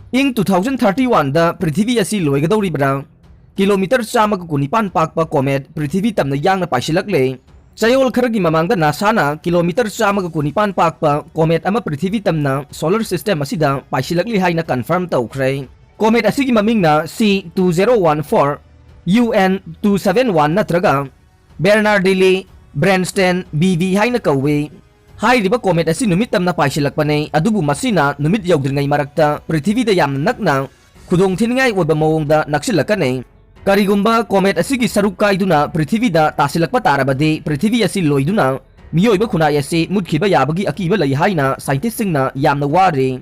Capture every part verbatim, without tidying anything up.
ꯏꯪ two thousand thirty one ꯗ ꯄ꯭ꯔꯤꯊꯤꯕꯤ ꯑꯁꯤ ꯂꯣꯏꯒꯗꯧꯔꯤꯕ꯭ꯔꯥ? ꯀꯤꯂꯣꯃꯤꯇꯔ ꯆꯥꯝꯃꯒ ꯀꯨꯟꯅꯤꯄꯥꯟ ꯄꯥꯛꯄ ꯀꯣꯃꯦꯠ ꯄ꯭ꯔꯤꯊꯤꯕꯤ ꯇꯝꯅ ꯌꯥꯡꯅ ꯄꯥꯏꯁꯤꯜꯂꯛꯂꯦ꯫ ꯆꯌꯣꯜ ꯈꯔꯒꯤ ꯃꯃꯥꯡꯗ ꯅꯥꯁꯥꯅ ꯀꯤꯂꯣꯃꯤꯇꯔ ꯆꯥꯝꯃꯒ ꯀꯨꯟꯅꯤꯄꯥꯟ ꯄꯥꯛꯄ ꯀꯣꯃꯦꯠ ꯑꯃ ꯄ꯭ꯔꯤꯊꯤꯕꯤ ꯇꯝꯅ ꯁꯣꯂꯔ ꯁꯤꯁꯇꯦꯝ ꯑꯁꯤꯗ ꯄꯥꯏꯁꯤꯜꯂꯛꯂꯤ ꯍꯥꯏꯅ ꯀꯟꯐꯥꯔꯝ ꯇꯧꯈ꯭ꯔꯦ꯫ ꯀꯣꯃꯦꯠ ꯑꯁꯤꯒꯤ ꯃꯃꯤꯡꯅ C two zero one four U N two seven one ꯅꯠꯇ꯭ꯔꯒ Bernardini Brainstem B V ꯍꯥꯏꯅ ꯀꯧꯏ꯫ ꯍꯥꯏꯔꯤꯕ ꯀꯣꯃꯦꯠ ꯑꯁꯤ ꯅꯨꯃꯤꯠ ꯇꯝꯅ ꯄꯥꯏꯁꯤꯜꯂꯛꯄꯅꯤ, ꯑꯗꯨꯕꯨ ꯃꯁꯤꯅ ꯅꯨꯃꯤꯠ ꯌꯧꯗ꯭ꯔꯤꯉꯩ ꯃꯔꯛꯇ ꯄ꯭ꯔꯤꯊꯤꯕꯤꯗ ꯌꯥꯝꯅ ꯅꯛꯅ ꯈꯨꯗꯣꯡꯊꯤꯅꯤꯡꯉꯥꯏ ꯑꯣꯏꯕ ꯃꯑꯣꯡꯗ ꯅꯛꯁꯤꯜꯂꯛꯀꯅꯤ꯫ ꯀꯔꯤꯒꯨꯝꯕ ꯀꯣꯃꯦꯠ ꯑꯁꯤꯒꯤ ꯁꯔꯨꯛ ꯀꯥꯏꯗꯨꯅ ꯄ꯭ꯔꯤꯊꯤꯕꯤꯗ ꯇꯥꯁꯤꯜꯂꯛꯄ ꯇꯥꯔꯕꯗꯤ, ꯄ꯭ꯔꯤꯊꯤꯕꯤ ꯑꯁꯤ ꯂꯣꯏꯗꯨꯅ ꯃꯤꯑꯣꯏꯕ ꯈꯨꯟꯅꯥꯏ ꯑꯁꯤ ꯃꯨꯠꯈꯤꯕ ꯌꯥꯕꯒꯤ ꯑꯀꯤꯕ ꯂꯩ ꯍꯥꯏꯅ ꯁꯥꯏꯟꯇꯤꯁꯁꯤꯡꯅ ꯌꯥꯝꯅ ꯋꯥꯔꯤ꯫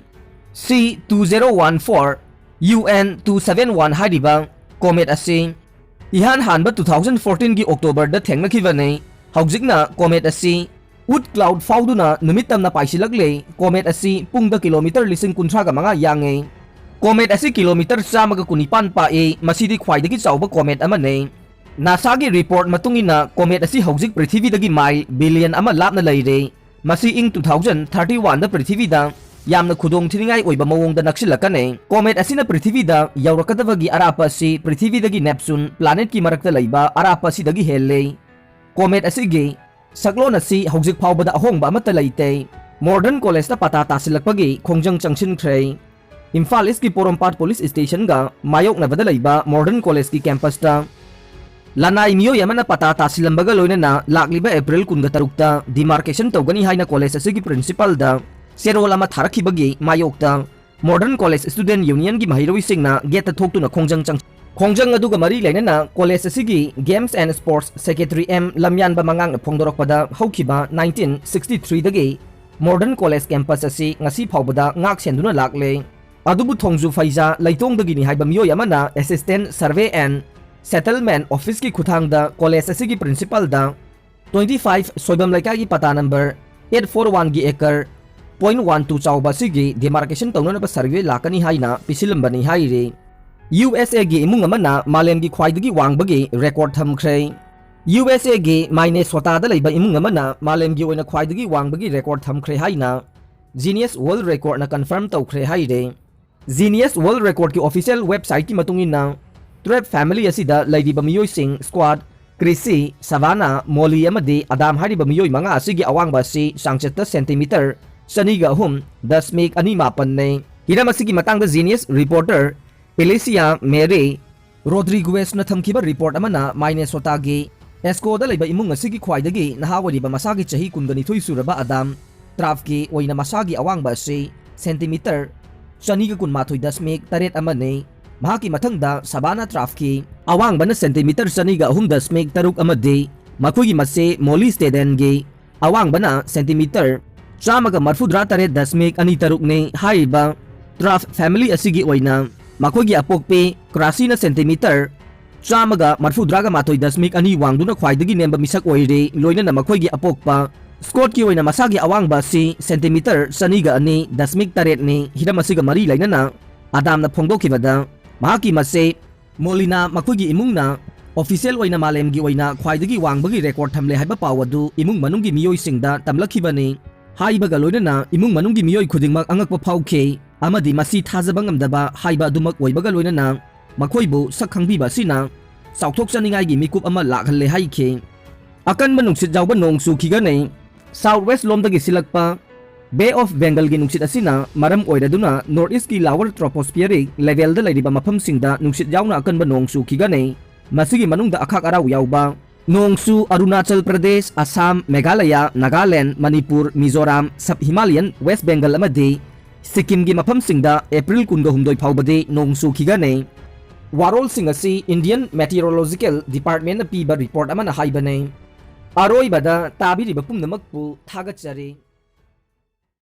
C two zero one four U N two seven one ꯍꯥꯏꯔꯤꯕ ꯀꯣꯃꯦꯠ ꯑꯁꯤ ꯏꯍꯥꯟ ꯍꯥꯟꯕ two thousand fourteen ꯒꯤ ꯑꯣꯛꯇꯣꯕꯔꯗ ꯊꯦꯡꯅꯈꯤꯕꯅꯤ꯫ ꯍꯧꯖꯤꯛꯅ ꯀꯣꯃꯦꯠ ꯑꯁꯤ ꯎꯠ ꯀ꯭ꯂꯥꯎꯗ ꯐꯥꯎꯗꯨꯅ ꯅꯨꯃꯤꯠ ꯇꯝꯅ ꯄꯥꯏꯁꯤꯜꯂꯛꯂꯦ꯫ ꯀꯣꯃꯦꯠ ꯑꯁꯤ ꯄꯨꯡꯗ ꯀꯤꯂꯣꯃꯤꯇꯔ ꯂꯤꯁꯤꯡ ꯀꯨꯟꯊ꯭ꯔꯥꯒ ꯃꯉꯥ ꯌꯥꯡꯉꯦ꯫ ꯀꯣꯃꯦꯠ ꯑꯁꯤ ꯀꯤꯂꯣꯃꯤꯇꯔ ꯆꯥꯝꯃꯒ ꯀꯨꯟꯅꯤꯄꯥꯟ ꯄꯥꯛꯏ꯫ ꯃꯁꯤꯗꯤ ꯈ꯭ꯋꯥꯏꯗꯒꯤ ꯆꯥꯎꯕ ꯀꯣꯃꯦꯠ ꯑꯃꯅꯤ꯫ ꯅꯥꯁꯥꯒꯤ ꯔꯤꯄꯣꯔꯠ ꯃꯇꯨꯡ ꯏꯟꯅ, ꯀꯣꯃꯦꯠ ꯑꯁꯤ ꯍꯧꯖꯤꯛ ꯄ꯭ꯔꯤꯊꯤꯕꯤꯗꯒꯤ ꯃꯥꯏꯜ ꯕꯤꯂꯤꯌꯟ ꯑꯃ ꯂꯥꯞꯅ ꯂꯩꯔꯦ꯫ ꯃꯁꯤ ꯏꯪ two thousand thirty one ꯗ ꯄ꯭ꯔꯤꯊꯤꯕꯤꯗ ꯌꯥꯝꯅ ꯈꯨꯗꯣꯡꯊꯤꯅꯤꯡꯉꯥꯏ ꯑꯣꯏꯕ ꯃꯑꯣꯡꯗ ꯅꯛꯁꯤꯜꯂꯛꯀꯅꯤ꯫ ꯀꯣꯃꯦꯠ ꯑꯁꯤꯅ ꯄ꯭ꯔꯤꯊꯤꯕꯤꯗ ꯌꯧꯔꯛꯀꯗꯕꯒꯤ ꯑꯔꯥꯞꯄ ꯑꯁꯤ ꯄ꯭ꯔꯤꯊꯤꯕꯤꯗꯒꯤ ꯅꯦꯞꯆꯨꯟ ꯄ꯭ꯂꯥꯅꯦꯠꯀꯤ ꯃꯔꯛꯇ ꯂꯩꯕ ꯑꯔꯥꯞꯄ ꯑꯁꯤꯗꯒꯤ ꯍꯦꯜꯂꯦ꯫ ꯀꯣꯃꯦꯠ ꯑꯁꯤꯒꯤ ꯁꯛꯂꯣꯟ ꯑꯁꯤ ꯍꯧꯖꯤꯛ ꯐꯥꯎꯕꯗ ꯑꯍꯣꯡꯕ ꯑꯃꯠꯇ ꯂꯩꯇꯦ꯫ ꯃꯣꯗꯔꯟ ꯀꯣꯂꯦꯖꯇ ꯄꯇꯥ ꯇꯥꯁꯤꯜꯂꯛꯄꯒꯤ ꯈꯣꯡꯖꯪ ꯆꯪꯁꯤꯟꯈ꯭ꯔꯦ꯫ ꯏꯝꯐꯥꯜ ꯏꯁꯀꯤ ꯄꯣꯔꯣꯝꯄꯥꯠ ꯄꯨꯂꯤꯁ ꯁ꯭ꯇꯦꯁꯟꯒ ꯃꯥꯌꯣꯛꯅꯕꯗ ꯂꯩꯕ ꯃꯣꯗꯔꯟ ꯀꯣꯂꯦꯖꯀꯤ ꯀꯦꯝꯄꯁꯇ ꯂꯅꯥꯏ ꯃꯤꯑꯣꯏ ꯑꯃꯅ ꯄꯇꯥ ꯇꯥꯁꯤꯜꯂꯝꯕꯒ ꯂꯣꯏꯅꯅ ꯂꯥꯛꯂꯤꯕ ꯑꯦꯄ꯭ꯔꯤꯜ ꯀꯨꯟꯒ ꯇꯔꯨꯛꯇ ꯗꯤꯃꯥꯔꯀꯦꯁꯟ ꯇꯧꯒꯅꯤ ꯍꯥꯏꯅ ꯀꯣꯂꯦꯖ ꯑꯁꯤꯒꯤ ꯄ꯭ꯔꯤꯟꯁꯤꯄꯥꯜꯗ ꯆꯦꯔꯣꯜ ꯑꯃ ꯊꯥꯔꯛꯈꯤꯕꯒꯤ ꯃꯥꯌꯣꯛꯇ ꯃꯣꯗꯔꯟ ꯀꯣꯂꯦꯖ ꯁ꯭ꯇꯨꯗꯦꯟꯠ ꯌꯨꯅꯤꯌꯟꯒꯤ ꯃꯍꯩꯔꯣꯏꯁꯤꯡꯅ ꯒꯦꯠꯇ ꯊꯣꯛꯇꯨꯅ ꯈꯣꯡꯖꯪ ꯆꯪ-, ꯈꯣꯡꯖꯪ ꯑꯗꯨꯒ ꯃꯔꯤ ꯂꯩꯅꯅ ꯀꯣꯂꯦꯖ ꯑꯁꯤꯒꯤ Games and Sports Secretary M ꯂꯝꯌꯥꯟꯕ ꯃꯉꯥꯡꯅ ꯐꯣꯡꯗꯣꯔꯛꯄꯗ, ꯍꯧꯈꯤꯕ nineteen sixty three ꯗꯒꯤ ꯃꯣꯗꯔꯟ ꯀꯣꯂꯦꯖ ꯀꯦꯝꯄꯁ ꯑꯁꯤ ꯉꯁꯤ ꯐꯥꯎꯕꯗ ꯉꯥꯛ ꯁꯦꯟꯗꯨꯅ ꯂꯥꯛꯂꯦ꯫ ꯑꯗꯨꯕꯨ ꯊꯣꯡꯖꯨ ꯐꯩꯖꯥ ꯂꯩꯇꯣꯡꯗꯒꯤꯅꯤ ꯍꯥꯏꯕ ꯃꯤꯑꯣꯏ ꯑꯃꯅ Assistant Survey and Settlement Office ꯀꯤ ꯈꯨꯠꯊꯥꯡꯗ ꯀꯣꯂꯦꯖ ꯑꯁꯤꯒꯤ ꯄ꯭ꯔꯤꯟꯁꯤꯄꯥꯜꯗ twenty five ꯁꯣꯏꯕꯝ ꯂꯩꯀꯥꯏꯒꯤ ꯄꯇꯥ ꯅꯝꯕꯔ eight four one ꯒꯤ ꯑꯦꯀꯔ point one two ꯆꯥꯎꯕ ꯑꯁꯤꯒꯤ ꯗꯤꯃꯥꯔꯀꯦꯁꯟ ꯇꯧꯅꯅꯕ ꯁꯔꯚꯦ ꯂꯥꯛꯀꯅꯤ ꯍꯥꯏꯅ ꯄꯤꯁꯤꯜꯂꯝꯕꯅꯤ ꯍꯥꯏꯔꯤ꯫ ꯌꯨ ꯑꯦꯁ ꯑꯦꯒꯤ ꯏꯃꯨꯡ ꯑꯃꯅ ꯃꯥꯂꯦꯝꯒꯤ ꯈ꯭ꯋꯥꯏꯗꯒꯤ ꯋꯥꯡꯕꯒꯤ ꯔꯦꯀꯣꯔꯗ ꯊꯝꯈ꯭ꯔꯦ꯫ ꯌꯨ ꯑꯦꯁ ꯑꯦꯒꯤ ꯃꯥꯏꯅꯦꯁꯣꯇꯥꯗ ꯂꯩꯕ ꯏꯃꯨꯡ ꯑꯃꯅ ꯃꯥꯂꯦꯝꯒꯤ ꯑꯣꯏꯅ ꯈ꯭ꯋꯥꯏꯗꯒꯤ ꯋꯥꯡꯕꯒꯤ ꯔꯦꯀꯣꯔꯗ ꯊꯝꯈ꯭ꯔꯦ ꯍꯥꯏꯅ Guinness World Record ꯅ ꯀꯟꯐꯥꯔꯝ ꯇꯧꯈ꯭ꯔꯦ ꯍꯥꯏꯔꯦ꯫ Guinness World Record ꯀꯤ official website ꯀꯤ ꯃꯇꯨꯡ ꯏꯟꯅ, Trapped family ꯑꯁꯤꯗ ꯂꯩꯔꯤꯕ ꯃꯤꯑꯣꯏꯁꯤꯡ Scott, Chrissy, Savannah, Molly ꯑꯃꯗꯤ Adam ꯍꯥꯏꯔꯤꯕ ꯃꯤꯑꯣꯏ ꯃꯉꯥ ꯑꯁꯤꯒꯤ ꯑꯋꯥꯡꯕ ꯑꯁꯤ ꯆꯥꯡꯆꯠꯇ centimeter ꯆꯅꯤꯒ ꯑꯍꯨꯝ ꯗꯁꯃꯤꯛ ꯑꯅꯤ ꯃꯥꯄꯟꯅꯤ꯫ ꯍꯤꯔꯝ ꯑꯁꯤꯒꯤ ꯃꯇꯥꯡꯗ Guinness reporter Alicia Mary Rodriguez ꯅ ꯊꯝꯈꯤꯕ report ꯑꯃꯅ Minnesota ꯒꯤ Esco ꯗ ꯂꯩꯕ ꯏꯃꯨꯡ ꯑꯁꯤꯒꯤ ꯈ꯭ꯋꯥꯏꯗꯒꯤ ꯅꯍꯥ ꯑꯣꯏꯔꯤꯕ ꯃꯁꯥꯒꯤ ꯆꯍꯤ ꯀꯨꯟꯒ ꯅꯤꯊꯣꯏ ꯁꯨꯔꯕ Adam Trapp ꯀꯤ ꯑꯣꯏꯅ ꯃꯁꯥꯒꯤ ꯑꯋꯥꯡꯕ ꯑꯁꯤ centimeter ꯆꯅꯤꯒ ꯀꯨꯟꯃꯥꯊꯣꯏ ꯗꯁꯃꯤꯛ ꯇꯔꯦꯠ ꯑꯃꯅꯤ꯫ ꯃꯍꯥꯛꯀꯤ ꯃꯊꯪꯗ Savannah Trapp ꯀꯤ ꯑꯋꯥꯡꯕꯅ centimeter ꯆꯅꯤꯒ ꯑꯍꯨꯝ ꯗꯁꯃꯤꯛ ꯇꯔꯨꯛ ꯑꯃꯗꯤ ꯃꯈꯣꯏꯒꯤ ꯃꯆꯦ Molly Staden ꯒꯤ ꯑꯋꯥꯡꯕꯅ centimeter ꯆꯥꯝꯃꯒ ꯃꯔꯐꯨꯇꯔꯥ ꯇꯔꯦꯠ ꯗꯁꯃꯤꯛ ꯑꯅꯤ ꯇꯔꯨꯛꯅꯤ꯫ ꯍꯥꯏꯔꯤꯕ Trapp family ꯑꯁꯤꯒꯤ ꯑꯣꯏꯅ ꯃꯈꯣꯏꯒꯤ ꯑꯄꯣꯛꯄꯤ Chrissy ꯅ centimeter ꯆꯥꯝꯃꯒ ꯃꯔꯐꯨꯇꯔꯥꯒ ꯃꯥꯊꯣꯏ ꯗꯁꯃꯤꯛ ꯑꯅꯤ ꯋꯥꯡꯗꯨꯅ ꯈ꯭ꯋꯥꯏꯗꯒꯤ ꯅꯦꯝꯕ ꯃꯤꯁꯛ ꯑꯣꯏꯔꯤ꯫ ꯂꯣꯏꯅꯅ ꯃꯈꯣꯏꯒꯤ ꯑꯄꯣꯛꯄ Scott ꯀꯤ ꯑꯣꯏꯅ ꯃꯁꯥꯒꯤ ꯑꯋꯥꯡꯕ ꯑꯁꯤ centimeter ꯆꯅꯤꯒ ꯑꯅꯤ ꯗꯁꯃꯤꯛ ꯇꯔꯦꯠꯅꯤ꯫ ꯍꯤꯔꯝ ꯑꯁꯤꯒ ꯃꯔꯤ ꯂꯩꯅꯅ Adam ꯅ ꯐꯣꯡꯗꯣꯛꯈꯤꯕꯗ, ꯃꯍꯥꯛꯀꯤ ꯃꯆꯦ Molly ꯅ ꯃꯈꯣꯏꯒꯤ ꯏꯃꯨꯡꯅ official ꯑꯣꯏꯅ ꯃꯥꯂꯦꯝꯒꯤ ꯑꯣꯏꯅ ꯈ꯭ꯋꯥꯏꯗꯒꯤ ꯋꯥꯡꯕꯒꯤ record ꯊꯝꯂꯦ ꯍꯥꯏꯕ ꯄꯥꯎ ꯑꯗꯨ ꯏꯃꯨꯡ ꯃꯅꯨꯡꯒꯤ ꯃꯤꯑꯣꯏꯁꯤꯡꯗ ꯇꯝꯂꯛꯈꯤꯕꯅꯤ꯫ ꯍꯥꯏꯕꯒ ꯂꯣꯏꯅꯅ ꯏꯃꯨꯡ ꯃꯅꯨꯡꯒꯤ ꯃꯤꯑꯣꯏ ꯈꯨꯗꯤꯡꯃꯛ ꯑꯉꯛꯄ ꯐꯥꯎꯈꯤ ꯑꯃꯗꯤ ꯃꯁꯤ ꯊꯥꯖꯕ ꯉꯝꯗꯕ ꯍꯥꯏꯕ ꯑꯗꯨꯃꯛ ꯑꯣꯏꯕꯒ ꯂꯣꯏꯅꯅ ꯃꯈꯣꯏꯕꯨ ꯁꯛ ꯈꯪꯕꯤꯕ ꯑꯁꯤꯅ ꯆꯥꯎꯊꯣꯛꯆꯅꯤꯡꯉꯥꯏꯒꯤ ꯃꯤꯀꯨꯞ ꯑꯃ ꯂꯥꯛꯍꯜꯂꯦ ꯍꯥꯏꯈꯤ꯫ ꯑꯀꯟꯕ ꯅꯨꯡꯁꯤꯠ ꯌꯥꯎꯕ ꯅꯣꯡ ꯆꯨꯈꯤꯒꯅꯤ꯫ South West ꯂꯣꯝꯗꯒꯤ ꯁꯤꯜꯂꯛꯄ Bay of Bengal ꯒꯤ ꯅꯨꯡꯁꯤꯠ ꯑꯁꯤꯅ ꯃꯔꯝ ꯑꯣꯏꯔꯗꯨꯅ North East ꯀꯤ lower tropospheric level ꯗ ꯂꯩꯔꯤꯕ ꯃꯐꯝꯁꯤꯡꯗ ꯅꯨꯡꯁꯤꯠ ꯌꯥꯎꯅ ꯑꯀꯟꯕ ꯅꯣꯡ ꯆꯨꯈꯤꯒꯅꯤ꯫ ꯃꯁꯤꯒꯤ ꯃꯅꯨꯡꯗ ꯑꯈꯥꯛ ꯑꯔꯥꯎ ꯌꯥꯎꯕ ꯅꯣꯡꯁꯨ Arunachal Pradesh, Assam, Meghalaya, Nagaland, Manipur, Mizoram, Sub Himalayan West Bengal ꯑꯃꯗꯤ ꯁꯤꯛꯀꯤꯝꯒꯤ ꯃꯐꯝꯁꯤꯡꯗ April ꯀꯨꯟꯒ ꯍꯨꯝꯗꯣꯏ ꯐꯥꯎꯕꯗꯤ ꯅꯣꯡ ꯆꯨꯈꯤꯒꯅꯤ꯫ ꯋꯥꯔꯣꯜꯁꯤꯡ ꯑꯁꯤ Indian Meteorological Department ꯅ ꯄꯤꯕ report ꯑꯃꯅ ꯍꯥꯏꯕꯅꯤ꯫ ꯑꯔꯣꯏꯕꯗ ꯇꯥꯕꯤꯔꯤꯕ ꯄꯨꯝꯅꯃꯛꯄꯨ ꯊꯥꯒꯠꯆꯔꯤ꯫